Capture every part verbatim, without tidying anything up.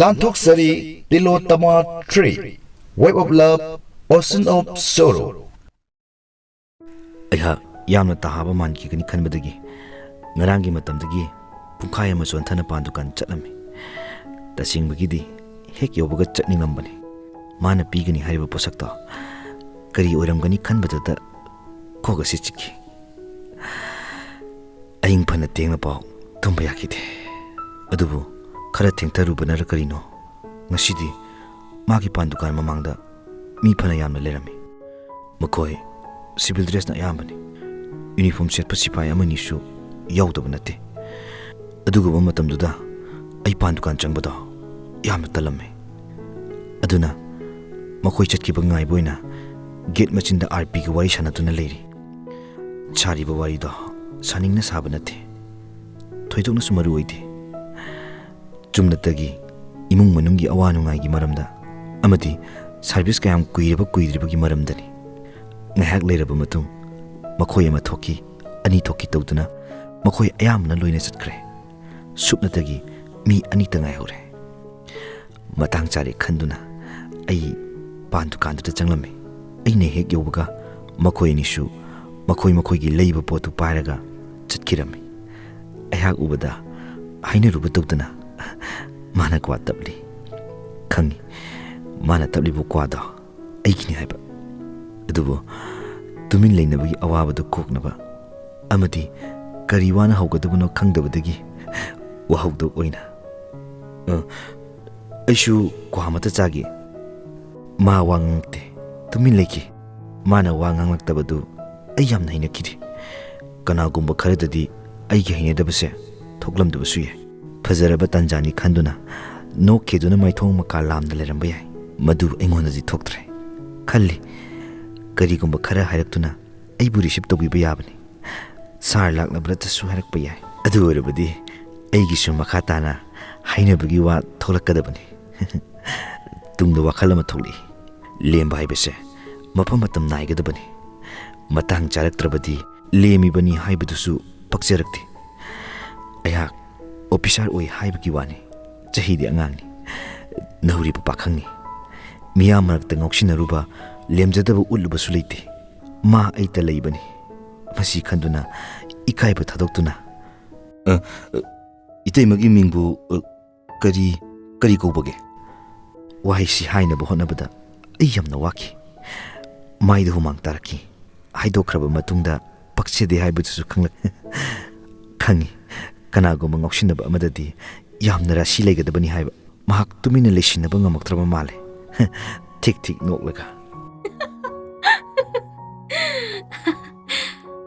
ꯇꯥꯟꯊꯣꯛꯆꯔꯤ ꯇꯤꯂꯣꯇꯃꯥ three, Wave of Love, Ocean of Sorrow꯫ ꯑꯩꯍꯥꯛ ꯌꯥꯝꯅ ꯇꯍꯥꯕ ꯃꯥꯟꯈꯤꯒꯅꯤ ꯈꯟꯕꯗꯒꯤ ꯉꯔꯥꯡꯒꯤ ꯃꯇꯝꯗꯒꯤ ꯄꯨꯡꯈꯥꯏ ꯑꯃ ꯆꯣꯟꯊꯅ ꯄꯥꯟ ꯗꯨꯀꯥꯟ ꯆꯠꯂꯝꯃꯤ꯫ ꯇꯁꯦꯡꯕꯒꯤꯗꯤ ꯍꯦꯛ ꯌꯧꯕꯒ ꯆꯠꯅꯤꯡꯂꯝꯕꯅꯤ꯫ ꯃꯥꯅ ꯄꯤꯒꯅꯤ ꯍꯥꯏꯔꯤꯕ ꯄꯣꯠꯁꯛꯇꯣ ꯀꯔꯤ ꯑꯣꯏꯔꯝꯒꯅꯤ ꯈꯟꯕꯗꯇ ꯀꯣꯛ ꯑꯁꯤ ꯆꯤꯛꯈꯤ꯫ ꯑꯍꯤꯡ ꯐꯅ ꯊꯦꯡꯅ ꯄꯥꯎ ꯇꯨꯝꯕ ꯌꯥꯈꯤꯗꯦ꯫ ꯑꯗꯨꯕꯨ ꯈꯔ ꯊꯦꯡꯊꯔꯨꯕꯅꯔ ꯀꯔꯤꯅꯣ, ꯉꯁꯤꯗꯤ ꯃꯥꯒꯤ ꯄꯥꯟ ꯗꯨꯀꯥꯟ ꯃꯃꯥꯡꯗ ꯃꯤ ꯐꯅ ꯌꯥꯝꯅ ꯂꯩꯔꯝꯃꯤ꯫ ꯃꯈꯣꯏ civil dressꯅ ꯑꯌꯥꯝꯕꯅꯤ꯫ Uniform ꯁꯦꯠꯄ ꯁꯤꯐꯥꯏ ꯑꯃꯅꯤꯁꯨ ꯌꯥꯎꯗꯕ ꯅꯠꯇꯦ꯫ ꯑꯗꯨꯒꯨꯝꯕ ꯃꯇꯝꯗꯨꯗ ꯑꯩ ꯄꯥꯟ ꯗꯨꯀꯥꯟ ꯆꯪꯕꯗꯣ ꯌꯥꯝꯅ ꯇꯜꯂꯝꯃꯤ꯫ ꯑꯗꯨꯅ ꯃꯈꯣꯏ ꯆꯠꯈꯤꯕ ꯉꯥꯏꯕ ꯑꯣꯏꯅ gate ꯃꯆꯤꯟꯗ RPꯒ ꯋꯥꯔꯤ ꯁꯥꯟꯅꯗꯨꯅ ꯂꯩꯔꯤ꯫ ꯁꯥꯔꯤꯕ ꯋꯥꯔꯤꯗꯣ ꯁꯥꯅꯤꯡꯅ ꯁꯥꯕ ꯅꯠꯇꯦ, ꯊꯣꯏꯗꯣꯛꯅꯁꯨ ꯃꯔꯨ ꯑꯣꯏꯗꯦ꯫ ꯆꯨꯝꯅꯇꯒꯤ ꯏꯃꯨꯡ ꯃꯅꯨꯡꯒꯤ ꯑꯋꯥ ꯅꯨꯡꯉꯥꯏꯒꯤ ꯃꯔꯝꯗ ꯑꯃꯗꯤ service ꯀꯌꯥꯝ ꯀꯨꯏꯔꯕ ꯀꯨꯏꯗ꯭ꯔꯤꯕꯒꯤ ꯃꯔꯝꯗꯅꯤ꯫ ꯉꯥꯏꯍꯥꯛ ꯂꯩꯔꯕ ꯃꯇꯨꯡ ꯃꯈꯣꯏ ꯑꯃ ꯊꯣꯛꯈꯤ, ꯑꯅꯤ ꯊꯣꯛꯈꯤ ꯇꯧꯗꯨꯅ ꯃꯈꯣꯏ ꯑꯌꯥꯝꯕꯅ ꯂꯣꯏꯅ ꯆꯠꯈ꯭ꯔꯦ꯫ ꯁꯨꯞꯅꯇꯒꯤ ꯃꯤ ꯑꯅꯤꯇ ꯉꯥꯏꯍꯧꯔꯦ꯫ ꯃꯇꯥꯡ ꯆꯥꯔꯦ ꯈꯟꯗꯨꯅ ꯑꯩ ꯄꯥꯟ ꯗꯨꯀꯥꯟꯗꯨꯗ ꯆꯪꯂꯝꯃꯤ꯫ ꯑꯩꯅ ꯍꯦꯛ ꯌꯧꯕꯒ ꯃꯈꯣꯏ ꯑꯅꯤꯁꯨ ꯃꯈꯣꯏ ꯃꯈꯣꯏꯒꯤ ꯂꯩꯕ ꯄꯣꯠꯇꯨ ꯄꯥꯏꯔꯒ ꯆꯠꯈꯤꯔꯝꯃꯤ꯫ ꯑꯩꯍꯥꯛ ꯎꯕꯗ ꯍꯥꯏꯅꯔꯨꯕ ꯇꯧꯗꯅ ꯃꯥꯅ ꯀ꯭ꯋꯥ ꯇꯞꯂꯤ꯫ ꯈꯪꯉꯤ, ꯃꯥꯅ ꯇꯞꯂꯤꯕ ꯀ꯭ꯋꯥꯗꯣ ꯑꯩꯒꯤꯅꯤ ꯍꯥꯏꯕ꯫ ꯑꯗꯨꯕꯨ ꯇꯨꯃꯤꯟ ꯂꯩꯅꯕꯒꯤ ꯑꯋꯥꯕꯗꯨ ꯀꯣꯛꯅꯕ ꯑꯃꯗꯤ ꯀꯔꯤ ꯋꯥꯅ ꯍꯧꯒꯗꯕꯅꯣ ꯈꯪꯗꯕꯗꯒꯤ ꯋꯥꯍꯧꯗꯣꯛ ꯑꯣꯏꯅ, "ꯑ, ꯑꯩꯁꯨ ꯀ꯭ꯋꯥ ꯑꯃꯇ ꯆꯥꯒꯦ꯫" ꯃꯥ ꯋꯥ ꯉꯥꯡꯂꯛꯇꯦ, ꯇꯨꯃꯤꯟ ꯂꯩꯈꯤ꯫ ꯃꯥꯅ ꯋꯥ ꯉꯥꯡꯂꯛꯇꯕꯗꯨ ꯑꯩ ꯌꯥꯝꯅ ꯍꯩꯅꯈꯤꯗꯦ꯫ ꯀꯅꯥꯒꯨꯝꯕ ꯈꯔꯗꯗꯤ ꯑꯩꯒꯤ ꯍꯩꯅꯗꯕꯁꯦ ꯊꯣꯛꯂꯝꯗꯕꯁꯨ ꯌꯥꯏ꯫ ꯐꯖꯔꯕ ꯇꯥꯟꯖꯥꯅꯤ ꯈꯟꯗꯨꯅ ꯅꯣꯛꯈꯤꯗꯨꯅ ꯃꯥꯏꯊꯣꯡ ꯃꯀꯥ ꯂꯥꯝꯅ ꯂꯩꯔꯝꯕ ꯌꯥꯏ꯫ ꯃꯗꯨ ꯑꯩꯉꯣꯟꯗꯗꯤ ꯊꯣꯛꯇ꯭ꯔꯦ꯫ ꯈꯜꯂꯤ, ꯀꯔꯤꯒꯨꯝꯕ ꯈꯔ ꯍꯥꯏꯔꯛꯇꯨꯅ ꯑꯩꯕꯨ receive ꯇꯧꯕꯤꯕ ꯌꯥꯕꯅꯤ꯫ Sir ꯂꯥꯛꯂꯕ꯭ꯔꯥꯇꯁꯨ ꯍꯥꯏꯔꯛꯄ ꯌꯥꯏ꯫ ꯑꯗꯨ ꯑꯣꯏꯔꯕꯗꯤ ꯑꯩꯒꯤꯁꯨ ꯃꯈꯥ ꯇꯥꯅ ꯍꯥꯏꯅꯕꯒꯤ ꯋꯥ ꯊꯣꯛꯂꯛꯀꯗꯕꯅꯤ꯫ ꯇꯨꯡꯗ ꯋꯥꯈꯜ ꯑꯃ ꯊꯣꯛꯂꯛꯏ꯫ ꯂꯦꯝꯕ ꯍꯥꯏꯕꯁꯦ ꯃꯐꯝ ꯃꯇꯝ ꯅꯥꯏꯒꯗꯕꯅꯤ꯫ ꯃꯇꯥꯡ ꯆꯥꯔꯛꯇ꯭ꯔꯕꯗꯤ ꯂꯦꯝꯃꯤꯕꯅꯤ ꯍꯥꯏꯕꯗꯨꯁꯨ ꯄꯛꯆꯔꯛꯇꯦ꯫ ꯑꯩꯍꯥꯛ officer ꯑꯣꯏ ꯍꯥꯏꯕꯒꯤ ꯋꯥꯅꯤ꯫ ꯆꯍꯤꯗꯤ ꯑꯉꯥꯡꯅꯤ꯫ ꯅꯧꯔꯤꯕ ꯄꯥꯈꯪꯅꯤ꯫ ꯃꯤꯌꯥꯝ ꯃꯔꯛꯇ ꯉꯥꯎꯁꯤꯟꯅꯔꯨꯕ, ꯂꯦꯝꯖꯗꯕ ꯎꯠꯂꯨꯕꯁꯨ ꯂꯩꯇꯦ꯫ ꯃꯥ ꯑꯩꯇ ꯂꯩꯕꯅꯤ꯫ ꯃꯁꯤ ꯈꯟꯗꯨꯅ ꯏꯀꯥꯏꯕ ꯊꯥꯗꯣꯛꯇꯨꯅ, "ꯑ, ꯑ, ꯏꯇꯩꯃꯒꯤ ꯃꯤꯡꯕꯨ, ꯑ, ꯀꯔꯤ, ꯀꯔꯤ ꯀꯧꯕꯒꯦ?" ꯋꯥꯍꯩꯁꯤ ꯍꯥꯏꯅꯕ ꯍꯣꯠꯅꯕꯗ ꯑꯩ ꯌꯥꯝꯅ ꯋꯥꯈꯤ꯫ ꯃꯥꯏꯗ ꯍꯨꯃꯥꯡ ꯇꯥꯔꯛꯈꯤ꯫ ꯍꯥꯏꯗꯣꯛꯈ꯭ꯔꯕ ꯃꯇꯨꯡꯗ ꯄꯛꯆꯗꯦ ꯍꯥꯏꯕꯗꯨꯁꯨ ꯈꯪꯂꯛ-, ꯈꯪꯉꯤ꯫ ꯀꯅꯥꯒꯨꯝꯕ ꯉꯥꯎꯁꯤꯟꯅꯕ ꯑꯃꯗꯗꯤ ꯌꯥꯝꯅ ꯔꯥꯁꯤ ꯂꯩꯒꯗꯕꯅꯤ ꯍꯥꯏꯕ꯫ ꯃꯍꯥꯛ ꯇꯨꯃꯤꯟꯅ ꯂꯩꯁꯤꯟꯅꯕ ꯉꯝꯃꯛꯇ꯭ꯔꯕ ꯃꯥꯜꯂꯦ꯫ ꯊꯤꯛ ꯊꯤꯛ ꯅꯣꯛꯂꯒ꯫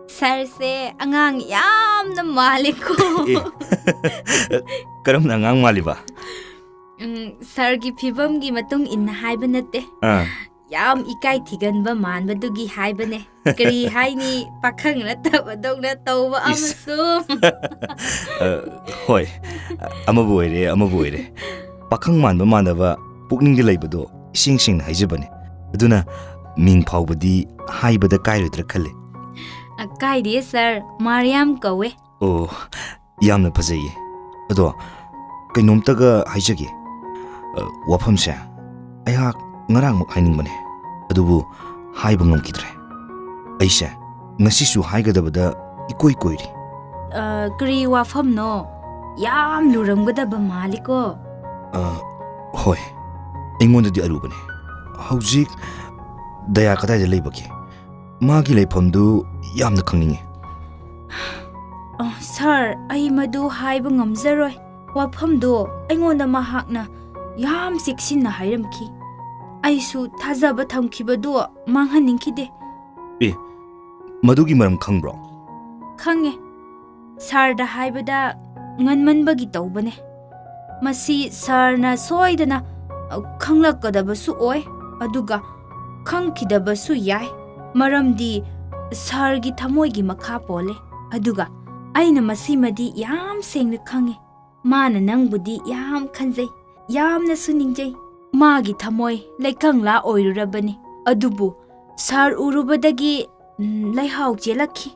ꯁꯥꯔꯁꯦ ꯑꯉꯥꯡ ꯌꯥꯝꯅ ꯃꯥꯜꯂꯦꯀꯣ꯫ ꯑꯦ, ꯀꯔꯝꯅ ꯑꯉꯥꯡ ꯃꯥꯜꯂꯤꯕ? ꯎꯝ, ꯁꯥꯔꯒꯤ ꯐꯤꯕꯝꯒꯤ ꯃꯇꯨꯡ ꯏꯟꯅ ꯍꯥꯏꯕ ꯅꯠꯇꯦ꯫ ꯑꯥ꯫ ꯌꯥꯝ ꯏꯀꯥꯏ ꯊꯤꯒꯟꯕ ꯃꯥꯟꯕꯗꯨꯒꯤ ꯍꯥꯏꯕꯅꯦ꯫ ꯀꯔꯤ ꯍꯥꯏꯅꯤ, ꯄꯥꯈꯪ ꯅꯠꯇꯕꯗꯧꯅ ꯇꯧꯕ ꯏꯁ꯫ ꯑꯃꯁꯨ꯫ ꯑ, ꯍꯣꯏ, ꯑꯃꯕꯨ ꯑꯣꯏꯔꯦ, ꯑꯃꯕꯨ ꯑꯣꯏꯔꯦ꯫ ꯄꯥꯈꯪ ꯃꯥꯟꯕ ꯃꯥꯟꯗꯕ ꯄꯨꯛꯅꯤꯡꯗ ꯂꯩꯕꯗꯣ ꯏꯁꯦꯡ ꯁꯦꯡꯅ ꯍꯥꯏꯖꯕꯅꯦ꯫ ꯑꯗꯨꯅ ꯃꯤꯡ ꯐꯥꯎꯕꯗꯤ ꯍꯥꯏꯕꯗ ꯀꯥꯏꯔꯣꯏꯗ꯭ꯔꯥ ꯈꯜꯂꯦ꯫ ꯑ, ꯀꯥꯏꯗꯦ ꯁꯥꯔ, ꯃꯥꯔꯤꯌꯥꯝ ꯀꯧꯋꯦ꯫ ꯑꯣ, ꯌꯥꯝꯅ ꯐꯖꯩꯌꯦ꯫ ꯑꯗꯣ ꯀꯩꯅꯣꯝꯇꯒ ꯍꯥꯏꯖꯒꯦ꯫ ꯑ, ꯋꯥꯐꯝꯁꯦ ꯑꯩꯍꯥꯛ ꯉꯔꯥꯡꯃꯛ ꯍꯥꯏꯅꯤꯡꯕꯅꯦ, ꯑꯗꯨꯕꯨ ꯍꯥꯏꯕ ꯉꯝꯈꯤꯗ꯭ꯔꯦ꯫ ꯑꯩꯁꯦ ꯉꯁꯤꯁꯨ ꯍꯥꯏꯒꯗꯕꯗ ꯏꯀꯣꯏ ꯀꯣꯏꯔꯤ꯫ ꯑ, ꯀꯔꯤ ꯋꯥꯐꯝꯅꯣ? ꯌꯥꯝ ꯂꯨꯔꯝꯒꯗꯕ ꯃꯥꯜꯂꯤꯀꯣ꯫ ꯑ, ꯍꯣꯏ, ꯑꯩꯉꯣꯟꯗꯗꯤ ꯑꯔꯨꯕꯅꯦ꯫ ꯍꯧꯖꯤꯛ ꯗꯌꯥ ꯀꯗꯥꯏꯗ ꯂꯩꯕꯒꯦ? ꯃꯥꯒꯤ ꯂꯩꯐꯝꯗꯨ ꯌꯥꯝꯅ ꯈꯪꯅꯤꯡꯉꯤ꯫ ꯑ, ꯁꯥꯔ, ꯑꯩ ꯃꯗꯨ ꯍꯥꯏꯕ ꯉꯝꯖꯔꯣꯏ꯫ ꯋꯥꯐꯝꯗꯣ ꯑꯩꯉꯣꯟꯗ ꯃꯍꯥꯛꯅ ꯌꯥꯝ ꯆꯦꯛꯁꯤꯟꯅ ꯍꯥꯏꯔꯝꯈꯤ꯫ ꯑꯩꯁꯨ ꯊꯥꯖꯕ ꯊꯝꯈꯤꯕꯗꯨ ꯃꯥꯡꯍꯟꯅꯤꯡꯈꯤꯗꯦ꯫ ꯑꯦ, ꯃꯗꯨꯒꯤ ꯃꯔꯝ ꯈꯪꯕ꯭ꯔꯣ? ꯈꯪꯉꯦ꯫ ꯁꯥꯔꯗ ꯍꯥꯏꯕꯗ ꯉꯟꯃꯟꯕꯒꯤ ꯇꯧꯕꯅꯦ꯫ ꯃꯁꯤ ꯁꯥꯔꯅ ꯁꯣꯏꯗꯅ, ꯑ, ꯈꯪꯂꯛꯀꯗꯕꯁꯨ ꯑꯣꯏ, ꯑꯗꯨꯒ ꯈꯪꯈꯤꯗꯕꯁꯨ ꯌꯥꯏ, ꯃꯔꯝꯗꯤ ꯁꯥꯔꯒꯤ ꯊꯃꯣꯏꯒꯤ ꯃꯈꯥ ꯄꯣꯜꯂꯦ꯫ ꯑꯗꯨꯒ ꯑꯩꯅ ꯃꯁꯤꯃꯗꯤ ꯌꯥꯝ ꯁꯦꯡꯅ ꯈꯪꯉꯦ꯫ ꯃꯥꯅ ꯅꯪꯕꯨꯗꯤ ꯌꯥꯝ ꯈꯟꯖꯩ, ꯌꯥꯝꯅꯁꯨ ꯅꯤꯡꯖꯩ꯫ ꯃꯥꯒꯤ ꯊꯃꯣꯏ ꯂꯩꯀꯪꯂꯥ ꯑꯣꯏꯔꯨꯔꯕꯅꯤ, ꯑꯗꯨꯕꯨ ꯁꯥꯔ ꯎꯔꯨꯕꯗꯒꯤ, ꯎꯝ, ꯂꯩꯍꯥꯎ ꯆꯦꯜꯂꯛꯈꯤ꯫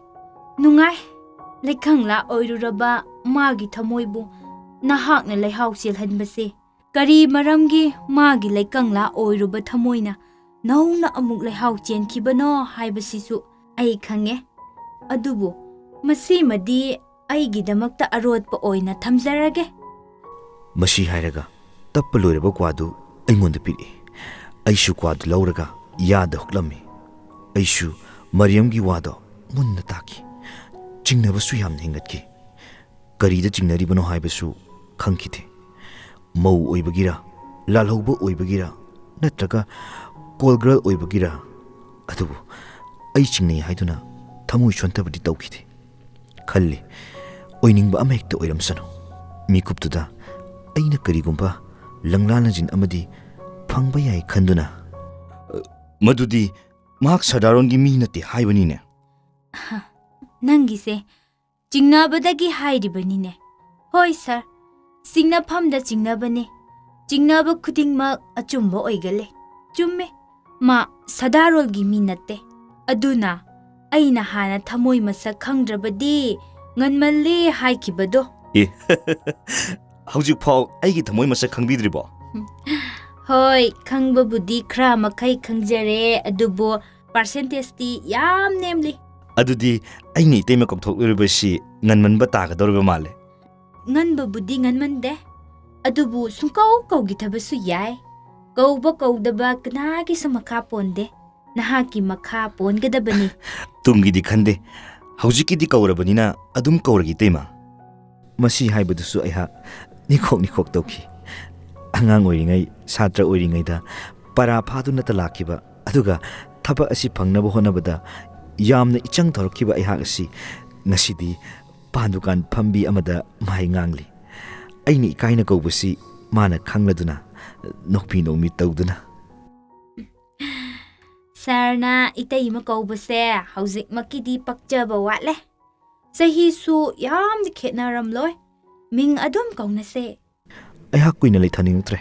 ꯅꯨꯡꯉꯥꯏ, ꯂꯩꯀꯪꯂꯥ ꯑꯣꯏꯔꯨꯔꯕ ꯃꯥꯒꯤ ꯊꯃꯣꯏꯕꯨ ꯅꯍꯥꯛꯅ ꯂꯩꯍꯥꯎ ꯆꯦꯜꯍꯟꯕꯁꯦ꯫ ꯀꯔꯤ ꯃꯔꯝꯒꯤ ꯃꯥꯒꯤ ꯂꯩꯀꯪꯂꯥ ꯑꯣꯏꯔꯨꯕ ꯊꯃꯣꯏꯅ ꯅꯧꯅ ꯑꯃꯨꯛ ꯂꯩꯍꯥꯎ ꯆꯦꯟꯈꯤꯕꯅꯣ ꯍꯥꯏꯕꯁꯤꯁꯨ ꯑꯩ ꯈꯪꯉꯦ꯫ ꯑꯗꯨꯕꯨ ꯃꯁꯤꯃꯗꯤ ꯑꯩꯒꯤꯗꯃꯛꯇ ꯑꯔꯣꯠꯄ ꯑꯣꯏꯅ ꯊꯝꯖꯔꯒꯦ꯫ ꯃꯁꯤ ꯍꯥꯏꯔꯒ ꯇꯞꯄ ꯂꯣꯏꯔꯕ ꯀ꯭ꯋꯥꯗꯨ ꯑꯩꯉꯣꯟꯗ ꯄꯤꯔꯛꯏ꯫ ꯑꯩꯁꯨ ꯀ꯭ꯋꯥꯗꯨ ꯂꯧꯔꯒ ꯌꯥꯗ ꯍꯨꯛꯂꯝꯃꯤ꯫ ꯑꯩꯁꯨ ꯃꯔꯤꯌꯝꯒꯤ ꯋꯥꯗꯣ ꯃꯨꯟꯅ ꯇꯥꯈꯤ꯫ ꯆꯤꯡꯅꯕꯁꯨ ꯌꯥꯝꯅ ꯍꯦꯟꯒꯠꯈꯤ꯫ ꯀꯔꯤꯗ ꯆꯤꯡꯅꯔꯤꯕꯅꯣ ꯍꯥꯏꯕꯁꯨ ꯈꯪꯈꯤꯗꯦ꯫ ꯃꯧ ꯑꯣꯏꯕꯒꯤꯔ, ꯂꯥꯜꯍꯧꯕ ꯑꯣꯏꯕꯒꯤꯔ, ꯅꯠꯇ꯭ꯔꯒ ꯀꯣꯜ ꯒꯔꯜ ꯑꯣꯏꯕꯒꯤꯔ, ꯑꯗꯨꯕꯨ ꯑꯩ ꯆꯤꯡꯅꯩ ꯍꯥꯏꯗꯨꯅ ꯊꯃꯣꯏ ꯁꯣꯟꯊꯕꯗꯤ ꯇꯧꯈꯤꯗꯦ꯫ ꯈꯜꯂꯤ, ꯑꯣꯏꯅꯤꯡꯕ ꯑꯃꯍꯦꯛꯇ ꯑꯣꯏꯔꯝꯁꯅꯨ꯫ ꯃꯤꯀꯨꯞꯇꯨꯗ ꯑꯩꯅ ꯀꯔꯤꯒꯨꯝꯕ ꯂꯪꯂꯥ ꯂꯪꯖꯤꯟ ꯑꯃꯗꯤ ꯐꯪꯕ ꯌꯥꯏ ꯈꯟꯗꯨꯅ, "ꯃꯗꯨꯗꯤ ꯃꯍꯥꯛ ꯁꯗꯥꯔꯣꯟꯒꯤ ꯃꯤ ꯅꯠꯇꯦ ꯍꯥꯏꯕꯅꯤꯅꯦ?" ꯅꯪꯒꯤꯁꯦ ꯆꯤꯡꯅꯕꯗꯒꯤ ꯍꯥꯏꯔꯤꯕꯅꯤꯅꯦ꯫ ꯍꯣꯏ ꯁꯥꯔ, ꯆꯤꯡꯅꯐꯝꯗ ꯆꯤꯡꯅꯕꯅꯤ꯫ ꯆꯤꯡꯅꯕ ꯈꯨꯗꯤꯡꯃꯛ ꯑꯆꯨꯝꯕ ꯑꯣꯏꯒꯜꯂꯦ꯫ ꯆꯨꯝꯃꯦ, ꯃꯥ ꯁꯗꯥꯔꯣꯜꯒꯤ ꯃꯤ ꯅꯠꯇꯦ꯫ ꯑꯗꯨꯅ ꯑꯩꯅ ꯍꯥꯟꯅ ꯊꯃꯣꯏ ꯃꯁꯛ ꯈꯪꯗ꯭ꯔꯕꯗꯤ ꯉꯟꯃꯜꯂꯤ ꯍꯥꯏꯈꯤꯕꯗꯣ꯫ ꯑꯦ, ꯍꯧꯖꯤꯛꯐꯥꯎ ꯑꯩꯒꯤ ꯊꯃꯣꯏ ꯃꯁꯛ ꯈꯪꯕꯤꯗ꯭ꯔꯤꯕꯣ? ꯍꯣꯏ, ꯈꯪꯕꯕꯨꯗꯤ ꯈꯔ ꯃꯈꯩ ꯈꯪꯖꯔꯦ, ꯑꯗꯨꯕꯨ ꯄꯥꯔꯁꯦꯟꯇꯦꯖꯇꯤ ꯌꯥꯝ ꯅꯦꯝꯂꯤ꯫ ꯑꯗꯨꯗꯤ ꯑꯩꯅ ꯏꯇꯩꯃ ꯀꯧꯊꯣꯛꯂꯨꯔꯤꯕꯁꯤ ꯉꯟꯃꯟꯕ ꯇꯥꯒꯗꯧꯔꯤꯕ ꯃꯥꯜꯂꯦ꯫ ꯉꯟꯕꯕꯨꯗꯤ ꯉꯟꯃꯟꯗꯦ, ꯑꯗꯨꯕꯨ ꯁꯨꯡꯀꯧ ꯀꯧꯈꯤꯗꯕꯁꯨ ꯌꯥꯏ꯫ ꯀꯧꯕ ꯀꯧꯗꯕ ꯀꯅꯥꯒꯤꯁꯨ ꯃꯈꯥ ꯄꯣꯟꯗꯦ꯫ ꯅꯍꯥꯛꯀꯤ ꯃꯈꯥ ꯄꯣꯟꯒꯗꯕꯅꯤ꯫ ꯇꯨꯡꯒꯤꯗꯤ ꯈꯟꯗꯦ, ꯍꯧꯖꯤꯛꯀꯤꯗꯤ ꯀꯧꯔꯕꯅꯤꯅ ꯑꯗꯨꯝ ꯀꯧꯔꯒꯦ, ꯏꯇꯩꯃ꯫ ꯃꯁꯤ ꯍꯥꯏꯕꯗꯨꯁꯨ ꯑꯩꯍꯥꯛ ꯅꯤꯈꯣꯛ ꯅꯤꯈꯣꯛ ꯇꯧꯈꯤ꯫ ꯑꯉꯥꯡ ꯑꯣꯏꯔꯤꯉꯩ, ꯁꯥꯇ꯭ꯔ ꯑꯣꯏꯔꯤꯉꯩꯗ ꯄꯔꯥ ꯐꯥꯗꯨꯅꯇ ꯂꯥꯛꯈꯤꯕ, ꯑꯗꯨꯒ ꯊꯕꯛ ꯑꯁꯤ ꯐꯪꯅꯕ ꯍꯣꯠꯅꯕꯗ ꯌꯥꯝꯅ ꯏꯆꯪ ꯇꯧꯔꯛꯈꯤꯕ ꯑꯩꯍꯥꯛ ꯑꯁꯤ ꯉꯁꯤꯗꯤ ꯄꯥꯟ ꯗꯨꯀꯥꯟ ꯐꯝꯕꯤ ꯑꯃꯗ ꯃꯍꯩ ꯉꯥꯡꯂꯤ꯫ ꯑꯩꯅ ꯏꯀꯥꯏꯅ ꯀꯧꯕꯁꯤ ꯃꯥꯅ ꯈꯪꯂꯗꯨꯅ ꯅꯣꯛꯄꯤ ꯅꯣꯛꯃꯤ ꯇꯧꯗꯨꯅ꯫ ꯁꯥꯔꯅ ꯏꯇꯩꯃ ꯀꯧꯕꯁꯦ ꯍꯧꯖꯤꯛꯃꯛꯀꯤꯗꯤ ꯄꯛꯆꯕ ꯋꯥꯠꯂꯦ꯫ ꯆꯍꯤꯁꯨ ꯌꯥꯝꯅ ꯈꯦꯠꯅꯔꯝꯂꯣꯏ꯫ ꯃꯤꯡ ꯑꯗꯨꯝ ꯀꯧꯅꯁꯦ꯫ ꯑꯩꯍꯥꯛ ꯀꯨꯏꯅ ꯂꯩꯊꯅꯤꯡꯉꯛꯇ꯭ꯔꯦ꯫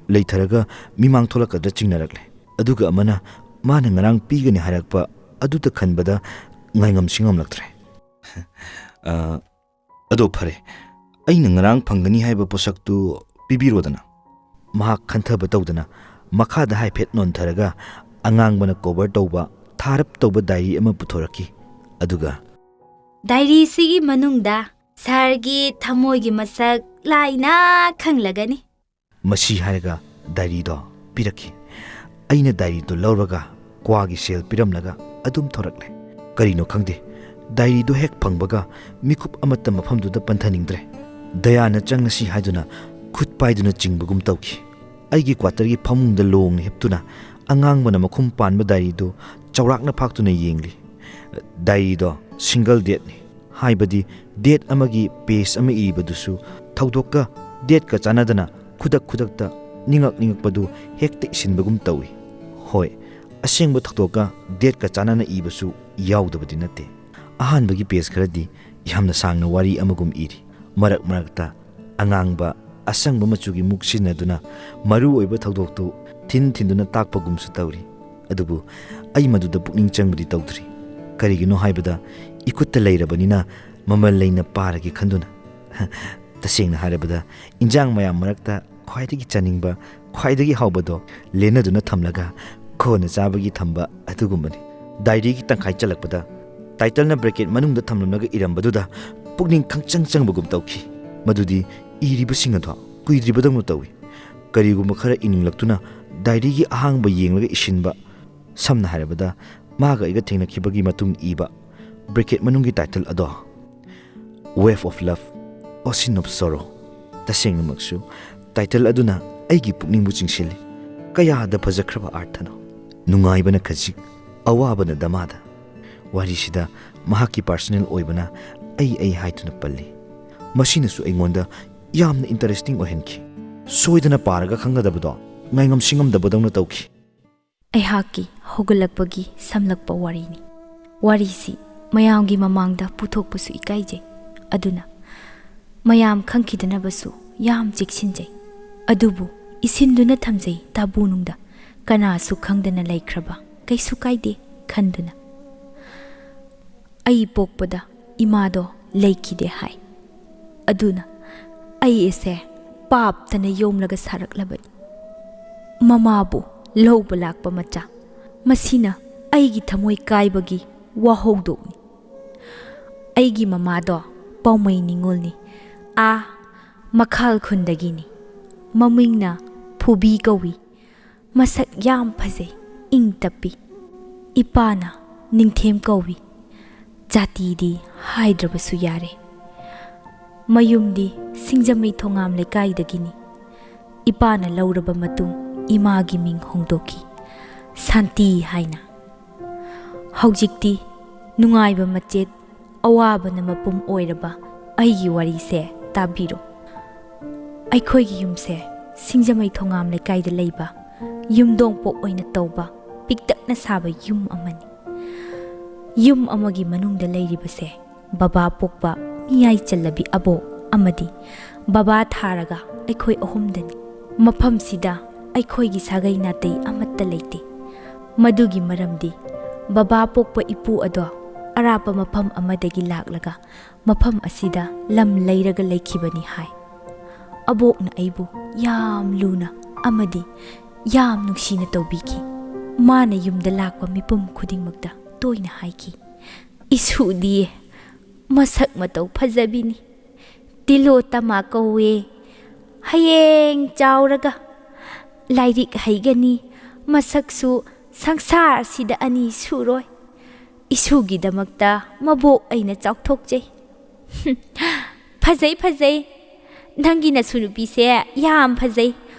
ꯂꯩꯊꯔꯒ ꯃꯤꯃꯥꯡ ꯊꯣꯛꯂꯛꯀꯗ꯭ꯔꯥ ꯆꯤꯡꯅꯔꯛꯂꯦ꯫ ꯑꯗꯨꯒ ꯑꯃꯅ, ꯃꯥꯅ ꯉꯔꯥꯡ ꯄꯤꯒꯅꯤ ꯍꯥꯏꯔꯛꯄ ꯑꯗꯨꯗ ꯈꯟꯕꯗ ꯉꯥꯏꯉꯝꯁꯤ ꯉꯝꯂꯛꯇ꯭ꯔꯦ꯫ ꯑ, ꯑꯗꯣ ꯐꯔꯦ, ꯑꯩꯅ ꯉꯔꯥꯡ ꯐꯪꯒꯅꯤ ꯍꯥꯏꯕ ꯄꯣꯠꯁꯛꯇꯨ ꯄꯤꯕꯤꯔꯣꯗꯅ꯫ ꯃꯍꯥꯛ ꯈꯟꯊꯕ ꯇꯧꯗꯅ ꯃꯈꯥꯗ ꯍꯥꯏꯐꯦꯠ ꯅꯣꯟꯊꯔꯒ ꯑꯉꯥꯡꯕꯅ ꯀꯣꯚꯔ ꯇꯧꯕ ꯊꯥꯔꯞ ꯇꯧꯕ ꯗꯥꯏꯔꯤ ꯑꯃ ꯄꯨꯊꯣꯔꯛꯈꯤ꯫ ꯑꯗꯨꯒ ꯗꯥꯏꯔꯤꯁꯤꯒꯤ ꯃꯅꯨꯡꯗ ꯁꯍꯔꯒꯤ ꯊꯃꯣꯏꯒꯤ ꯃꯁꯛ ꯂꯥꯏꯅ ꯈꯪꯂꯒꯅꯤ꯫ ꯃꯁꯤ ꯍꯥꯏꯔꯒ ꯗꯥꯏꯔꯤꯗꯣ ꯄꯤꯔꯛꯈꯤ꯫ ꯑꯩꯅ ꯗꯥꯏꯔꯤꯗꯣ ꯂꯧꯔꯒ ꯀ꯭ꯋꯥꯒꯤ ꯁꯦꯜ ꯄꯤꯔꯝꯂꯒ ꯑꯗꯨꯝ ꯊꯣꯔꯛꯂꯦ꯫ ꯀꯔꯤꯅꯣ ꯈꯪꯗꯦ, ꯗꯥꯏꯔꯤꯗꯣ ꯍꯦꯛ ꯐꯪꯕꯒ ꯃꯤꯀꯨꯞ ꯑꯃꯠꯇ ꯃꯐꯝꯗꯨꯗ ꯄꯟꯊꯅꯤꯡꯗ꯭ꯔꯦ꯫ ꯗꯌꯥꯅ ꯆꯪꯂꯁꯤ ꯍꯥꯏꯗꯨꯅ ꯈꯨꯠ ꯄꯥꯏꯗꯨꯅ ꯆꯤꯡꯕꯒꯨꯝ ꯇꯧꯈꯤ꯫ ꯑꯩꯒꯤ ꯀ꯭ꯋꯥꯇꯔꯒꯤ ꯐꯃꯨꯡꯗ ꯂꯣꯡꯅ ꯍꯤꯞꯇꯨꯅ ꯑꯉꯥꯡꯕꯅ ꯃꯈꯨꯝ ꯄꯥꯟꯕ ꯗꯥꯏꯔꯤꯗꯨ ꯆꯥꯎꯔꯥꯛꯅ ꯐꯥꯛꯇꯨꯅ ꯌꯦꯡꯂꯤ꯫ ꯗꯥꯏꯔꯤꯗꯣ ꯁꯤꯡꯒꯜ ꯗꯦꯠꯅꯤ, ꯍꯥꯏꯕꯗꯤ ꯗꯦꯠ ꯑꯃꯒꯤ ꯄꯦꯖ ꯑꯃ ꯏꯔꯤꯕꯗꯨꯁꯨ ꯊꯧꯗꯣꯛꯀ ꯗꯦꯠꯀ ꯆꯥꯟꯅꯗꯅ ꯈꯨꯗꯛ ꯈꯨꯗꯛꯇ ꯅꯤꯡꯉꯛ ꯅꯤꯡꯉꯛꯄꯗꯨ ꯍꯦꯛꯇ ꯏꯁꯤꯟꯕꯒꯨꯝ ꯇꯧꯏ꯫ ꯍꯣꯏ, ꯑꯁꯦꯡꯕ ꯊꯧꯗꯣꯛꯀ ꯗꯦꯠꯀ ꯆꯥꯟꯅꯅ ꯏꯕꯁꯨ ꯌꯥꯎꯗꯕꯗꯤ ꯅꯠꯇꯦ꯫ ꯑꯍꯥꯟꯕꯒꯤ ꯄꯦꯖ ꯈꯔꯗꯤ ꯌꯥꯝꯅ ꯁꯥꯡꯅ ꯋꯥꯔꯤ ꯑꯃꯒꯨꯝ ꯏꯔꯤ꯫ ꯃꯔꯛ ꯃꯔꯛꯇ ꯑꯉꯥꯡꯕ ꯑꯁꯪꯕ ꯃꯆꯨꯒꯤ ꯃꯨꯛ ꯁꯤꯖꯤꯟꯅꯗꯨꯅ ꯃꯔꯨ ꯑꯣꯏꯕ ꯊꯧꯗꯣꯛꯇꯨ ꯊꯤꯟ ꯊꯤꯟꯗꯨꯅ ꯇꯥꯛꯄꯒꯨꯝꯁꯨ ꯇꯧꯔꯤ꯫ ꯑꯗꯨꯕꯨ ꯑꯩ ꯃꯗꯨꯗ ꯄꯨꯛꯅꯤꯡ ꯆꯪꯕꯗꯤ ꯇꯧꯗ꯭ꯔꯤ꯫ ꯀꯔꯤꯒꯤꯅꯣ ꯍꯥꯏꯕꯗ ꯏꯈꯨꯠꯇ ꯂꯩꯔꯕꯅꯤꯅ ꯃꯃꯜ ꯂꯩꯅ ꯄꯥꯔꯒꯦ ꯈꯟꯗꯨꯅ꯫ ꯇꯁꯦꯡꯅ ꯍꯥꯏꯔꯕꯗ ꯏꯟꯖꯥꯡ ꯃꯌꯥꯝ ꯃꯔꯛꯇ ꯈ꯭ꯋꯥꯏꯗꯒꯤ ꯆꯥꯅꯤꯡꯕ, ꯈ꯭ꯋꯥꯏꯗꯒꯤ ꯍꯥꯎꯕꯗꯣ ꯂꯦꯟꯅꯗꯨꯅ ꯊꯝꯂꯒ ꯀꯣꯟꯅ ꯆꯥꯕꯒꯤ ꯊꯝꯕ ꯑꯗꯨꯒꯨꯝꯕꯅꯤ꯫ ꯗꯥꯏꯔꯤꯒꯤ ꯇꯪꯈꯥꯏ ꯆꯜꯂꯛꯄꯗ ꯇꯥꯏꯇꯜꯅ ꯕ꯭ꯔꯦꯀꯦꯠ ꯃꯅꯨꯡꯗ ꯊꯝꯂꯝꯂꯒ ꯏꯔꯝꯕꯗꯨꯗ ꯄꯨꯛꯅꯤꯡ ꯈꯪꯆꯪ ꯆꯪꯕꯒꯨꯝ ꯇꯧꯈꯤ꯫ ꯃꯗꯨꯗꯤ ꯏꯔꯤꯕꯁꯤꯡ ꯑꯗꯣ ꯀꯨꯏꯗ꯭ꯔꯤꯕꯗꯧꯅ ꯇꯧꯏ꯫ ꯀꯔꯤꯒꯨꯝꯕ ꯈꯔ ꯏꯅꯤꯡꯂꯛꯇꯨꯅ ꯗꯥꯏꯔꯤꯒꯤ ꯑꯍꯥꯡꯕ ꯌꯦꯡꯂꯒ ꯏꯁꯤꯟꯕ, ꯁꯝꯅ ꯍꯥꯏꯔꯕꯗ ꯃꯥꯒ ꯑꯩꯒ ꯊꯦꯡꯅꯈꯤꯕꯒꯤ ꯃꯇꯨꯡ ꯏꯕ ꯕ꯭ꯔꯦꯀꯦꯠ ꯃꯅꯨꯡꯒꯤ ꯇꯥꯏꯇꯜ ꯑꯗꯣ Wave of Love, Ocean of Sorrow꯫ ꯇꯁꯦꯡꯅꯃꯛꯁꯨ ꯇꯥꯏꯇꯜ ꯑꯗꯨꯅ ꯑꯩꯒꯤ ꯄꯨꯛꯅꯤꯡꯕꯨ ꯆꯤꯡꯁꯤꯜꯂꯤ꯫ ꯀꯌꯥꯗ ꯐꯖꯈ꯭ꯔꯕ ꯑꯥꯔꯊꯅꯣ! ꯅꯨꯡꯉꯥꯏꯕꯅ ꯈꯖꯤꯛ, ꯑꯋꯥꯕꯅ ꯗꯃꯥꯗ꯫ ꯋꯥꯔꯤꯁꯤꯗ ꯃꯍꯥꯛꯀꯤ ꯄꯥꯔꯁꯣꯅꯦꯜ ꯑꯣꯏꯕꯅ ꯑꯩ ꯑꯩ ꯍꯥꯏꯗꯨꯅ ꯄꯜꯂꯤ꯫ ꯃꯁꯤꯅꯁꯨ ꯑꯩꯉꯣꯟꯗ ꯌꯥꯝꯅ ꯏꯟꯇꯔꯦꯁꯇꯤꯡ ꯑꯣꯏꯍꯟꯈꯤ꯫ ꯁꯣꯏꯗꯅ ꯄꯥꯔꯒ ꯈꯪꯒꯗꯕꯗꯣ ꯉꯥꯏꯉꯝ ꯁꯤꯡꯉꯝꯗꯕꯗꯧꯅ ꯇꯧꯈꯤ꯫ ꯑꯩꯍꯥꯛꯀꯤ ꯍꯧꯒꯠꯂꯛꯄꯒꯤ ꯁꯝꯂꯛꯄ ꯋꯥꯔꯤꯅꯤ꯫ ꯋꯥꯔꯤꯁꯤ ꯃꯌꯥꯝꯒꯤ ꯃꯃꯥꯡꯗ ꯄꯨꯊꯣꯛꯄꯁꯨ ꯏꯀꯥꯏꯖꯩ꯫ ꯑꯗꯨꯅ ꯃꯌꯥꯝ ꯈꯪꯈꯤꯗꯅꯕꯁꯨ ꯌꯥꯝ ꯆꯦꯛꯁꯤꯟꯖꯩ꯫ ꯑꯗꯨꯕꯨ ꯏꯁꯤꯟꯗꯨꯅ ꯊꯝꯖꯩ ꯇꯥꯕꯨꯅꯨꯡꯗ꯫ ꯀꯅꯥꯁꯨ ꯈꯪꯗꯅ ꯂꯩꯈ꯭ꯔꯕ ꯀꯩꯁꯨ ꯀꯥꯏꯗꯦ ꯈꯟꯗꯨꯅ꯫ ꯑꯩ ꯄꯣꯛꯄꯗ ꯏꯃꯥꯗꯣ ꯂꯩꯈꯤꯗꯦ ꯍꯥꯏ꯫ ꯑꯗꯨꯅ ꯑꯩ ꯑꯁꯦ ꯄꯥꯞꯇꯅ ꯌꯣꯝꯂꯒ ꯁꯥꯔꯛꯂꯕꯅꯤ꯫ ꯃꯃꯥꯕꯨ ꯂꯧꯕ ꯂꯥꯛꯄ ꯃꯆꯥ, ꯃꯁꯤꯅ ꯑꯩꯒꯤ ꯊꯃꯣꯏ ꯀꯥꯏꯕꯒꯤ ꯋꯥꯍꯧꯗꯣꯛꯅꯤ꯫ ꯑꯩꯒꯤ ꯃꯃꯥꯗꯣ ꯄꯥꯎꯃꯩ ꯅꯤꯉꯣꯜꯅꯤ꯫ ꯑꯥ ꯃꯈꯥꯜ ꯈꯨꯟꯗꯒꯤꯅꯤ꯫ ꯃꯃꯤꯡꯅ ꯐꯨꯕꯤ ꯀꯧꯏ꯫ ꯃꯁꯛ ꯌꯥꯝ ꯐꯖꯩ, ꯏꯪ ꯇꯞꯄꯤ꯫ ꯏꯄꯥꯅ ꯅꯤꯡꯊꯦꯝ ꯀꯧꯏ꯫ ꯖꯥꯇꯤꯗꯤ ꯍꯥꯏꯗ꯭ꯔꯕꯁꯨ ꯌꯥꯔꯦ꯫ ꯃꯌꯨꯝꯗꯤ ꯁꯤꯡꯖꯃꯩ ꯊꯣꯉꯥꯝ ꯂꯩꯀꯥꯏꯗꯒꯤꯅꯤ꯫ ꯏꯄꯥꯅ ꯂꯧꯔꯕ ꯃꯇꯨꯡ ꯏꯃꯥꯒꯤ ꯃꯤꯡ ꯍꯣꯡꯗꯣꯛꯈꯤ, ꯁꯥꯟꯇꯤ ꯍꯥꯏꯅ꯫ ꯍꯧꯖꯤꯛꯇꯤ ꯅꯨꯡꯉꯥꯏꯕ ꯃꯆꯦꯠ, ꯑꯋꯥꯕꯅ ꯃꯄꯨꯝ ꯑꯣꯏꯔꯕ ꯑꯩꯒꯤ ꯋꯥꯔꯤꯁꯦ ꯇꯥꯕꯤꯔꯣ꯫ ꯑꯩꯈꯣꯏꯒꯤ ꯌꯨꯝꯁꯦ ꯁꯤꯡꯖꯃꯩ ꯊꯣꯉꯥꯝ ꯂꯩꯀꯥꯏꯗ ꯂꯩꯕ ꯌꯨꯝꯗꯣꯡꯄꯣꯛ ꯑꯣꯏꯅ ꯇꯧꯕ ꯄꯤꯛꯇꯛꯅ ꯁꯥꯕ ꯌꯨꯝ ꯑꯃꯅꯤ꯫ ꯌꯨꯝ ꯑꯃꯒꯤ ꯃꯅꯨꯡꯗ ꯂꯩꯔꯤꯕꯁꯦ ꯕꯕꯥ ꯄꯣꯛꯄ ꯃꯤꯌꯥꯏ ꯆꯜꯂꯕꯤ ꯑꯕꯣꯛ ꯑꯃꯗꯤ ꯕꯕꯥ ꯊꯥꯔꯒ ꯑꯩꯈꯣꯏ ꯑꯍꯨꯝꯗꯅꯤ꯫ ꯃꯐꯝꯁꯤꯗ ꯑꯩꯈꯣꯏꯒꯤ ꯁꯥꯒꯩ ꯅꯥꯇꯩ ꯑꯃꯠꯇ ꯂꯩꯇꯦ꯫ ꯃꯗꯨꯒꯤ ꯃꯔꯝꯗꯤ ꯕꯕꯥ ꯄꯣꯛꯄ ꯏꯄꯨ ꯑꯗꯣ ꯑꯔꯥꯞꯄ ꯃꯐꯝ ꯑꯃꯗꯒꯤ ꯂꯥꯛꯂꯒ ꯃꯐꯝ ꯑꯁꯤꯗ ꯂꯝ ꯂꯩꯔꯒ ꯂꯩꯈꯤꯕꯅꯤ ꯍꯥꯏ꯫ ꯑꯕꯣꯛꯅ ꯑꯩꯕꯨ ꯌꯥꯝ ꯂꯨꯅ ꯑꯃꯗꯤ ꯌꯥꯝ ꯅꯨꯡꯁꯤꯅ ꯇꯧꯕꯤꯈꯤ꯫ ꯃꯥꯅ ꯌꯨꯝꯗ ꯂꯥꯛꯄ ꯃꯤꯄꯨꯝ ꯈꯨꯗꯤꯡꯃꯛꯇ ꯇꯣꯏꯅ ꯍꯥꯏꯈꯤ, "ꯏꯁꯨꯗꯤ ꯃꯁꯛ ꯃꯇꯧ ꯐꯖꯕꯤꯅꯤ, ꯇꯤꯂꯣ ꯇꯃꯥ ꯀꯧꯋꯦ, ꯍꯌꯦꯡ ꯆꯥꯎꯔꯒ ꯂꯥꯏꯔꯤꯛ ꯍꯩꯒꯅꯤ, ꯃꯁꯛꯁꯨ ꯁꯪꯁꯥꯔꯁꯤꯗ ꯑꯅꯤ ꯁꯨꯔꯣꯏ꯫ ꯏꯁꯨꯒꯤꯗꯃꯛꯇ ꯃꯕꯣꯛ ꯑꯩꯅ ꯆꯥꯎꯊꯣꯛꯆꯩ꯫" "ꯐꯖꯩ, ꯐꯖꯩ꯫ ꯅꯪꯒꯤ ꯅꯁꯨ ꯅꯨꯄꯤꯁꯦ ꯌꯥꯝ ꯐꯖꯩ꯫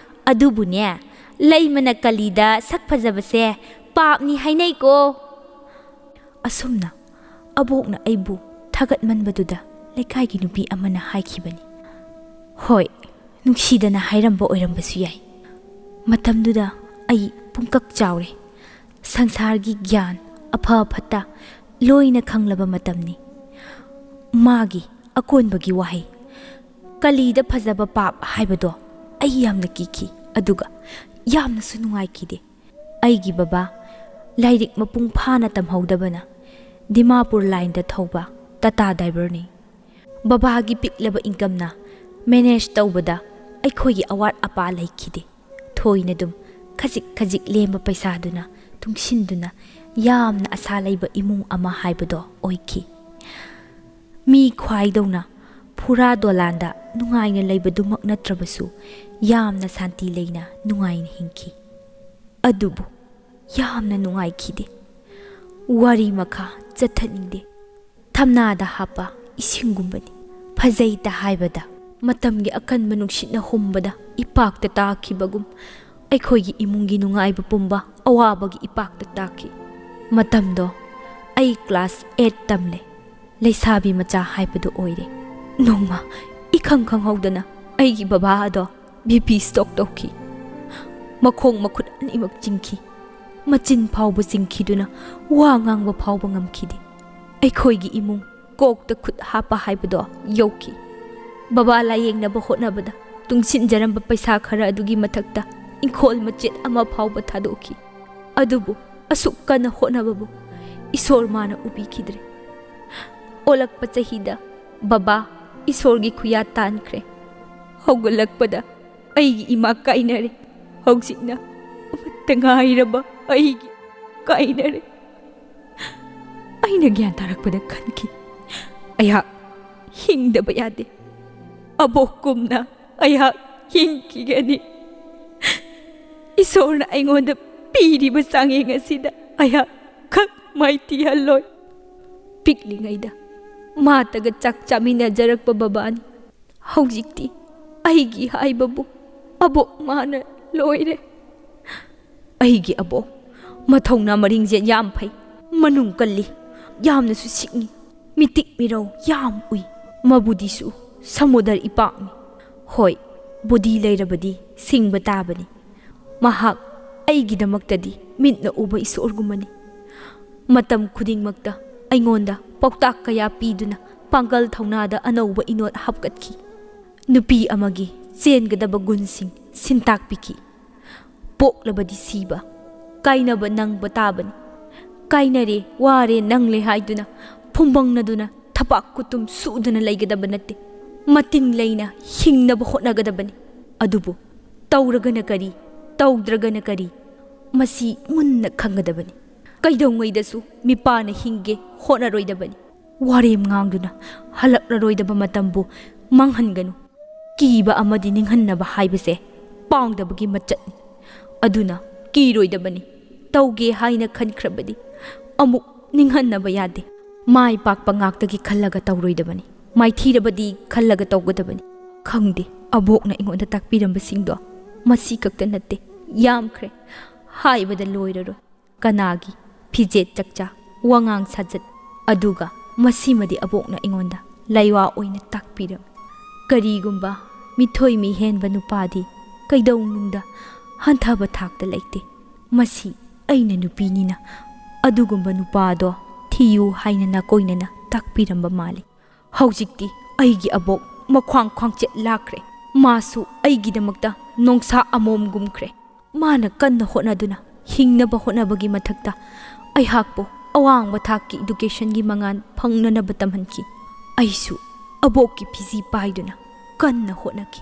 ꯑꯗꯨꯕꯨꯅꯦ, ꯂꯩꯃꯅ ꯀꯂꯤꯗ ꯁꯛ ꯐꯖꯕꯁꯦ ꯄꯥꯞꯅꯤ ꯍꯥꯏꯅꯩꯀꯣ꯫" ꯑꯁꯨꯝꯅ ꯑꯕꯣꯛꯅ ꯑꯩꯕꯨ ꯊꯥꯒꯠꯃꯟꯕꯗꯨꯗ ꯂꯩꯀꯥꯏꯒꯤ ꯅꯨꯄꯤ ꯑꯃꯅ ꯍꯥꯏꯈꯤꯕꯅꯤ꯫ ꯍꯣꯏ, ꯅꯨꯡꯁꯤꯗꯅ ꯍꯥꯏꯔꯝꯕ ꯑꯣꯏꯔꯝꯕꯁꯨ ꯌꯥꯏ꯫ ꯃꯇꯝꯗꯨꯗ ꯑꯩ ꯄꯨꯡꯀꯛ ꯆꯥꯎꯔꯦ꯫ ꯁꯪꯁꯥꯔꯒꯤ ꯒ꯭ꯌꯥꯟ, ꯑꯐ ꯐꯠꯇ ꯂꯣꯏꯅ ꯈꯪꯂꯕ ꯃꯇꯝꯅꯤ꯫ ꯃꯥꯒꯤ ꯑꯀꯣꯟꯕꯒꯤ ꯋꯥꯍꯩ, "ꯀꯂꯤꯗ ꯐꯖꯕ ꯄꯥꯞ" ꯍꯥꯏꯕꯗꯣ ꯑꯩ ꯌꯥꯝꯅ ꯀꯤꯈꯤ, ꯑꯗꯨꯒ ꯌꯥꯝꯅꯁꯨ ꯅꯨꯡꯉꯥꯏꯈꯤꯗꯦ꯫ ꯑꯩꯒꯤ ꯕꯕꯥ ꯂꯥꯏꯔꯤꯛ ꯃꯄꯨꯡ ꯐꯥꯅ ꯇꯝꯍꯧꯗꯕꯅ ꯗꯤꯃꯥꯄꯨꯔ ꯂꯥꯏꯟꯗ ꯊꯧꯕ ꯇꯥꯇꯥ ꯗ꯭ꯔꯥꯏꯚꯔꯅꯤ꯫ ꯕꯕꯥꯒꯤ ꯄꯤꯛꯂꯕ ꯏꯟꯀꯝꯅ ꯃꯦꯅꯦꯖ ꯇꯧꯕꯗ ꯑꯩꯈꯣꯏꯒꯤ ꯑꯋꯥꯠ ꯑꯄꯥ ꯂꯩꯈꯤꯗꯦ꯫ ꯊꯣꯏꯅ ꯑꯗꯨꯝ ꯈꯖꯤꯛ ꯈꯖꯤꯛ ꯂꯦꯝꯕ ꯄꯩꯁꯥꯗꯨꯅ ꯇꯨꯡꯁꯤꯟꯗꯨꯅ ꯌꯥꯝꯅ ꯑꯁꯥ ꯂꯩꯕ ꯏꯃꯨꯡ ꯑꯃ ꯍꯥꯏꯕꯗꯣ ꯑꯣꯏꯈꯤ꯫ ꯃꯤ ꯈ꯭ꯋꯥꯏꯗꯧꯅ ꯐꯨꯔꯥ ꯗꯣꯂꯥꯟꯗ ꯅꯨꯡꯉꯥꯏꯅ ꯂꯩꯕꯗꯨꯃꯛ ꯅꯠꯇ꯭ꯔꯕꯁꯨ, ꯌꯥꯝꯅ ꯁꯥꯟꯇꯤ ꯂꯩꯅ ꯅꯨꯡꯉꯥꯏꯅ ꯍꯤꯡꯈꯤ꯫ ꯑꯗꯨꯕꯨ ꯌꯥꯝꯅ ꯅꯨꯡꯉꯥꯏꯈꯤꯗꯦ꯫ ꯋꯥꯔꯤ ꯃꯈꯥ ꯆꯠꯊꯅꯤꯡꯗꯦ꯫ ꯊꯝꯅꯥꯗ ꯍꯥꯞꯄ ꯏꯁꯤꯡꯒꯨꯝꯕꯅꯤ꯫ ꯐꯖꯩꯇ ꯍꯥꯏꯕꯗ, ꯃꯇꯝꯒꯤ ꯑꯀꯟꯕ ꯅꯨꯡꯁꯤꯠꯅ ꯍꯨꯝꯕꯗ ꯏꯄꯥꯛꯇ ꯇꯥꯈꯤꯕꯒꯨꯝ, ꯑꯩꯈꯣꯏꯒꯤ ꯏꯃꯨꯡꯒꯤ ꯅꯨꯡꯉꯥꯏꯕ ꯄꯨꯝꯕ ꯑꯋꯥꯕꯒꯤ ꯏꯄꯥꯛꯇ ꯇꯥꯈꯤ꯫ ꯃꯇꯝꯗꯣ ꯑꯩ ꯀ꯭ꯂꯥꯁ ꯑꯦꯠ ꯇꯝꯂꯦ꯫ ꯂꯩꯁꯥꯕꯤ ꯃꯆꯥ ꯍꯥꯏꯕꯗꯨ ꯑꯣꯏꯔꯦ꯫ ꯅꯣꯡꯃ ꯏꯈꯪ ꯈꯪꯍꯧꯗꯅ ꯑꯩꯒꯤ ꯕꯕꯥ ꯑꯗꯣ ꯕꯤ ꯄꯤ ꯁ꯭ꯇ꯭ꯔꯣꯛ ꯇꯧꯈꯤ꯫ ꯃꯈꯣꯡ ꯃꯈꯨꯠ ꯑꯅꯤꯃꯛ ꯆꯤꯡꯈꯤ꯫ ꯃꯆꯤꯟ ꯐꯥꯎꯕ ꯆꯤꯡꯈꯤꯗꯨꯅ ꯋꯥ ꯉꯥꯡꯕ ꯐꯥꯎꯕ ꯉꯝꯈꯤꯗꯦ꯫ ꯑꯩꯈꯣꯏꯒꯤ ꯏꯃꯨꯡ ꯀꯣꯛꯇ ꯈꯨꯠ ꯍꯥꯞꯄ ꯍꯥꯏꯕꯗꯣ ꯌꯧꯈꯤ꯫ ꯕꯕꯥ ꯂꯥꯌꯦꯡꯅꯕ ꯍꯣꯠꯅꯕꯗ ꯇꯨꯡꯁꯤꯟꯖꯔꯝꯕ ꯄꯩꯁꯥ ꯈꯔ ꯑꯗꯨꯒꯤ ꯃꯊꯛꯇ ꯏꯪꯈꯣꯜ ꯃꯆꯦꯠ ꯑꯃ ꯐꯥꯎꯕ ꯊꯥꯗꯣꯛꯈꯤ꯫ ꯑꯗꯨꯕꯨ ꯑꯁꯨꯛ ꯀꯟꯅ ꯍꯣꯠꯅꯕꯕꯨ ꯏꯁꯣꯔ ꯃꯥꯅ ꯎꯕꯤꯈꯤꯗ꯭ꯔꯦ꯫ ꯑꯣꯜꯂꯛꯄ ꯆꯍꯤꯗ ꯕꯕꯥ ꯏꯁꯣꯔꯒꯤ ꯈꯨꯌꯥ ꯇꯥꯟꯈ꯭ꯔꯦ꯫ ꯍꯧꯒꯠꯂꯛꯄꯗ ꯑꯩꯒꯤ ꯏꯃꯥ ꯀꯥꯏꯅꯔꯦ꯫ ꯍꯧꯖꯤꯛꯅ ꯑꯃꯠꯇ ꯉꯥꯏꯔꯕ ꯑꯩꯒꯤ ꯀꯥꯏꯅꯔꯦ꯫ ꯑꯩꯅ ꯒ꯭ꯌꯥꯟ ꯇꯥꯔꯛꯄꯗ ꯈꯟꯈꯤ, ꯑꯩꯍꯥꯛ ꯍꯤꯡꯗꯕ ꯌꯥꯗꯦ꯫ ꯑꯕꯣꯛꯀꯨꯝꯅ ꯑꯩꯍꯥꯛ ꯍꯤꯡꯈꯤꯒꯅꯤ꯫ ꯏꯁꯣꯔꯅ ꯑꯩꯉꯣꯟꯗ ꯄꯤꯔꯤꯕ ꯆꯥꯡꯌꯦꯡ ꯑꯁꯤꯗ ꯑꯩꯍꯥꯛ ꯈꯛ ꯃꯥꯏꯊꯤꯍꯜꯂꯣꯏ꯫ ꯄꯤꯛꯂꯤꯉꯩꯗ ꯃꯥꯇꯒ ꯆꯥꯛ ꯆꯥꯃꯤꯟꯅꯖꯔꯛꯄ ꯕꯕꯥꯅꯤ꯫ ꯍꯧꯖꯤꯛꯇꯤ ꯑꯩꯒꯤ ꯍꯥꯏꯕꯕꯨ ꯑꯕꯣꯛ ꯃꯥꯅ ꯂꯣꯏꯔꯦ꯫ ꯑꯩꯒꯤ ꯑꯕꯣꯛ ꯃꯊꯧꯅꯥ ꯃꯔꯤꯡꯖꯦꯜ ꯌꯥꯝ ꯐꯩ, ꯃꯅꯨꯡ ꯀꯜꯂꯤ, ꯌꯥꯝꯅꯁꯨ ꯁꯤꯡꯏ, ꯃꯤꯇꯤꯛ ꯃꯤꯔꯧ ꯌꯥꯝ ꯎꯏ꯫ ꯃꯕꯨꯗꯤꯁꯨ ꯁꯃꯨꯗ꯭ꯔ ꯏꯄꯥꯛꯅꯤ꯫ ꯍꯣꯏ, ꯕꯨꯗꯤ ꯂꯩꯔꯕꯗꯤ ꯁꯤꯡꯕ ꯇꯥꯕꯅꯤ꯫ ꯃꯍꯥꯛ ꯑꯩꯒꯤꯗꯃꯛꯇꯗꯤ ꯃꯤꯠꯅ ꯎꯕ ꯏꯁꯣꯔꯒꯨꯝꯕꯅꯤ꯫ ꯃꯇꯝ ꯈꯨꯗꯤꯡꯃꯛꯇ ꯑꯩꯉꯣꯟꯗ ꯄꯥꯎꯇꯥꯛ ꯀꯌꯥ ꯄꯤꯗꯨꯅ ꯄꯥꯡꯒꯜ ꯊꯧꯅꯥꯗ ꯑꯅꯧꯕ ꯏꯅꯣꯠ ꯍꯥꯞꯀꯠꯈꯤ꯫ ꯅꯨꯄꯤ ꯑꯃꯒꯤ ꯆꯦꯟꯒꯗꯕ ꯒꯨꯟꯁꯤꯡ ꯁꯤꯟꯇꯥꯛꯄꯤꯈꯤ꯫ ꯄꯣꯛꯂꯕꯗꯤ ꯁꯤꯕ, ꯀꯥꯏꯅꯕ ꯅꯪꯕ ꯇꯥꯕꯅꯤ꯫ ꯀꯥꯏꯅꯔꯦ, ꯋꯥꯔꯦ, ꯅꯪꯂꯦ ꯍꯥꯏꯗꯨꯅ ꯐꯨꯝꯕꯪꯅꯗꯨꯅ ꯊꯕꯥꯛ ꯈꯨꯇꯨꯝ ꯁꯨꯗꯨꯅ ꯂꯩꯒꯗꯕ ꯅꯠꯇꯦ꯫ ꯃꯇꯤꯡ ꯂꯩꯅ ꯍꯤꯡꯅꯕ ꯍꯣꯠꯅꯒꯗꯕꯅꯤ꯫ ꯑꯗꯨꯕꯨ ꯇꯧꯔꯒꯅ ꯀꯔꯤ, ꯇꯧꯗ꯭ꯔꯒꯅ ꯀꯔꯤ, ꯃꯁꯤ ꯃꯨꯟꯅ ꯈꯪꯒꯗꯕꯅꯤ꯫ ꯀꯩꯗꯧꯉꯩꯗꯁꯨ ꯃꯤꯄꯥꯅ ꯍꯤꯡꯒꯦ ꯍꯣꯠꯅꯔꯣꯏꯗꯕꯅꯤ꯫ ꯋꯥꯔꯦꯝ ꯉꯥꯡꯗꯨꯅ ꯍꯜꯂꯛꯂꯔꯣꯏꯗꯕ ꯃꯇꯝꯕꯨ ꯃꯥꯡꯍꯟꯒꯅꯨ꯫ ꯀꯤꯕ ꯑꯃꯗꯤ ꯅꯤꯡꯍꯟꯅꯕ ꯍꯥꯏꯕꯁꯦ ꯄꯥꯡꯗꯕꯒꯤ ꯃꯆꯠꯅꯤ꯫ ꯑꯗꯨꯅ ꯀꯤꯔꯣꯏꯗꯕꯅꯤ꯫ ꯇꯧꯒꯦ ꯍꯥꯏꯅ ꯈꯟꯈ꯭ꯔꯕꯗꯤ ꯑꯃꯨꯛ ꯅꯤꯡꯍꯟꯅꯕ ꯌꯥꯗꯦ꯫ ꯃꯥꯏ ꯄꯥꯛꯄ ꯉꯥꯛꯇꯒꯤ ꯈꯜꯂꯒ ꯇꯧꯔꯣꯏꯗꯕꯅꯤ꯫ ꯃꯥꯏꯊꯤꯔꯕꯗꯤ ꯈꯜꯂꯒ ꯇꯧꯒꯗꯕꯅꯤ꯫ ꯈꯪꯗꯦ, ꯑꯕꯣꯛꯅ ꯑꯩꯉꯣꯟꯗ ꯇꯥꯛꯄꯤꯔꯝꯕꯁꯤꯡꯗꯣ ꯃꯁꯤ ꯈꯛꯇ ꯅꯠꯇꯦ, ꯌꯥꯝꯈ꯭ꯔꯦ, ꯍꯥꯏꯕꯗ ꯂꯣꯏꯔꯔꯣꯏ꯫ ꯀꯅꯥꯒꯤ ꯐꯤꯖꯦꯠ ꯆꯛꯆꯥ, ꯋꯥꯉꯥꯡ ꯁꯥꯖꯠ, ꯑꯗꯨꯒ ꯃꯁꯤꯃꯗꯤ ꯑꯕꯣꯛꯅ ꯑꯩꯉꯣꯟꯗ ꯂꯩꯋꯥ ꯑꯣꯏꯅ ꯇꯥꯛꯄꯤꯔꯝꯃꯤ꯫ ꯀꯔꯤꯒꯨꯝꯕ ꯃꯤꯊꯣꯏ ꯃꯤꯍꯦꯟꯕ ꯅꯨꯄꯥꯗꯤ ꯀꯩꯗꯧꯅꯨꯡꯗ ꯍꯟꯊꯕ ꯊꯥꯛꯇ ꯂꯩꯇꯦ꯫ ꯃꯁꯤ ꯑꯩꯅ ꯅꯨꯄꯤꯅꯤꯅ ꯑꯗꯨꯒꯨꯝꯕ ꯅꯨꯄꯥꯗꯣ ꯊꯤꯌꯨ ꯍꯥꯏꯅ ꯅꯥꯀꯣꯏꯅꯅ ꯇꯥꯛꯄꯤꯔꯝꯕ ꯃꯥꯜꯂꯤ꯫ ꯍꯧꯖꯤꯛꯇꯤ ꯑꯩꯒꯤ ꯑꯕꯣꯛ ꯃꯈ꯭ꯋꯥꯡ ꯈ꯭ꯋꯥꯡꯆꯦꯠ ꯂꯥꯛꯈ꯭ꯔꯦ꯫ ꯃꯥꯁꯨ ꯑꯩꯒꯤꯗꯃꯛꯇ ꯅꯣꯡꯁꯥ ꯑꯃꯣꯝꯒꯨꯝꯈ꯭ꯔꯦ꯫ ꯃꯥꯅ ꯀꯟꯅ ꯍꯣꯠꯅꯗꯨꯅ ꯍꯤꯡꯅꯕ ꯍꯣꯠꯅꯕꯒꯤ ꯃꯊꯛꯇ ꯑꯩꯍꯥꯛꯄꯨ ꯑꯋꯥꯡꯕ ꯊꯥꯛꯀꯤ educationꯒꯤ ꯃꯉꯥꯜ ꯐꯪꯅꯅꯕ ꯇꯝꯍꯟꯈꯤ꯫ ꯑꯩꯁꯨ ꯑꯕꯣꯛꯀꯤ ꯐꯤꯖꯤ ꯄꯥꯏꯗꯨꯅ ꯀꯟꯅ ꯍꯣꯠꯅꯈꯤ꯫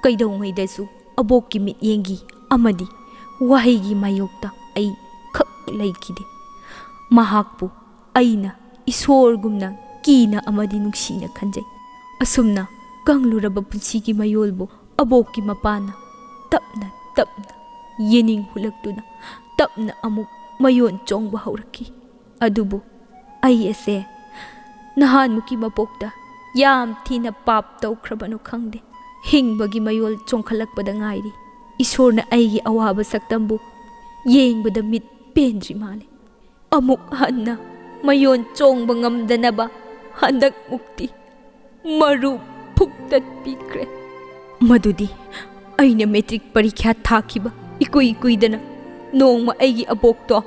ꯀꯩꯗꯧꯉꯩꯗꯁꯨ ꯑꯕꯣꯛꯀꯤ ꯃꯤꯠꯌꯦꯡꯒꯤ ꯑꯃꯗꯤ ꯋꯥꯍꯩꯒꯤ ꯃꯥꯌꯣꯛꯇ ꯑꯩ ꯈꯛ ꯂꯩꯈꯤꯗꯦ꯫ ꯃꯍꯥꯛꯄꯨ ꯑꯩꯅ ꯏꯁꯣꯔꯒꯨꯝꯅ ꯀꯤꯅ ꯑꯃꯗꯤ ꯅꯨꯡꯁꯤꯅ ꯈꯟꯖꯩ꯫ ꯑꯁꯨꯝꯅ ꯀꯪꯂꯨꯔꯕ ꯄꯨꯟꯁꯤꯒꯤ ꯃꯌꯣꯜꯕꯨ ꯑꯕꯣꯛꯀꯤ ꯃꯄꯥꯅ ꯇꯞꯅ ꯇꯞꯅ ꯌꯦꯅꯤꯡ ꯍꯨꯜꯂꯛꯇꯨꯅ ꯇꯞꯅ ꯑꯃꯨꯛ ꯃꯌꯣꯟ ꯆꯣꯡꯕ ꯍꯧꯔꯛꯈꯤ꯫ ꯑꯗꯨꯕꯨ ꯑꯩ ꯑꯁꯦ ꯅꯍꯥꯟꯃꯨꯛꯀꯤ ꯃꯄꯣꯛꯇ ꯌꯥꯝ ꯊꯤꯅ ꯄꯥꯞ ꯇꯧꯈ꯭ꯔꯕꯅꯣ ꯈꯪꯗꯦ꯫ ꯍꯤꯡꯕꯒꯤ ꯃꯌꯣꯜ ꯆꯣꯡꯈꯠꯂꯛꯄꯗ ꯉꯥꯏꯔꯤ꯫ ꯏꯁꯣꯔꯅ ꯑꯩꯒꯤ ꯑꯋꯥꯕ ꯁꯛꯇꯝꯕꯨ ꯌꯦꯡꯕꯗ ꯃꯤꯠ ꯄꯦꯟꯗ꯭ꯔꯤ ꯃꯥꯜꯂꯦ꯫ ꯑꯃꯨꯛ ꯍꯟꯅ ꯃꯌꯣꯟ ꯆꯣꯡꯕ ꯉꯝꯗꯅꯕ ꯍꯟꯗꯛ ꯃꯨꯛꯇꯤ ꯃꯔꯨ ꯐꯨꯛꯇꯠꯄꯤꯈ꯭ꯔꯦ꯫ ꯃꯗꯨꯗꯤ ꯑꯩꯅ ꯃꯦꯇ꯭ꯔꯤꯛ ꯄꯔꯤꯈ꯭ꯌꯥ ꯊꯥꯈꯤꯕ ꯏꯀꯨꯏ ꯀꯨꯏꯗꯅ ꯅꯣꯡꯃ ꯑꯩꯒꯤ ꯑꯕꯣꯛꯇꯣ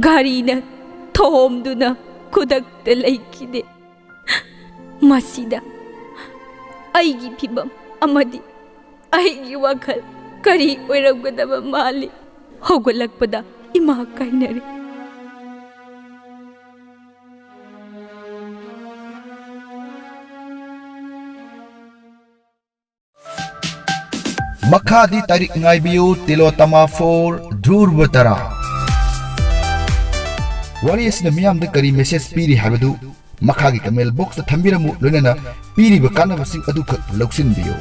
ꯒꯥꯔꯤꯅ ꯊꯣꯝꯗꯨꯅ ꯈꯨꯗꯛꯇ ꯂꯩꯈꯤꯗꯦ꯫ ꯃꯁꯤꯗ ꯑꯩꯒꯤ ꯐꯤꯕꯝ ꯑꯃꯗꯤ ꯑꯩꯒꯤ ꯋꯥꯈꯜ ꯀꯔꯤ ꯑꯣꯏꯔꯝꯒꯗꯕ ꯃꯥꯜꯂꯤ? ꯍꯧꯒꯠꯂꯛꯄꯗ ꯏꯃꯥ ꯀꯥꯏꯅꯔꯦ꯫ ꯃꯈꯥꯗꯤ ꯇꯥꯔꯤꯛ ꯉꯥꯏꯕꯤꯌꯨ, ꯇꯤꯂꯣꯇꯃꯥ four, ꯙ꯭ꯔꯨꯕ ꯇꯥꯔꯥ꯫ ꯋꯥꯔꯤ ꯑꯁꯤꯅ ꯃꯤꯌꯥꯝꯗ ꯀꯔꯤ message ꯄꯤꯔꯤ ꯍꯥꯏꯕꯗꯨ ꯃꯈꯥꯒꯤ comment box ꯇ ꯊꯝꯕꯤꯔꯝꯃꯨ, ꯂꯣꯏꯅꯅ ꯄꯤꯔꯤꯕ ꯀꯥꯟꯅꯕꯁꯤꯡ ꯑꯗꯨꯈꯛ ꯂꯧꯁꯤꯟꯕꯤꯌꯨ꯫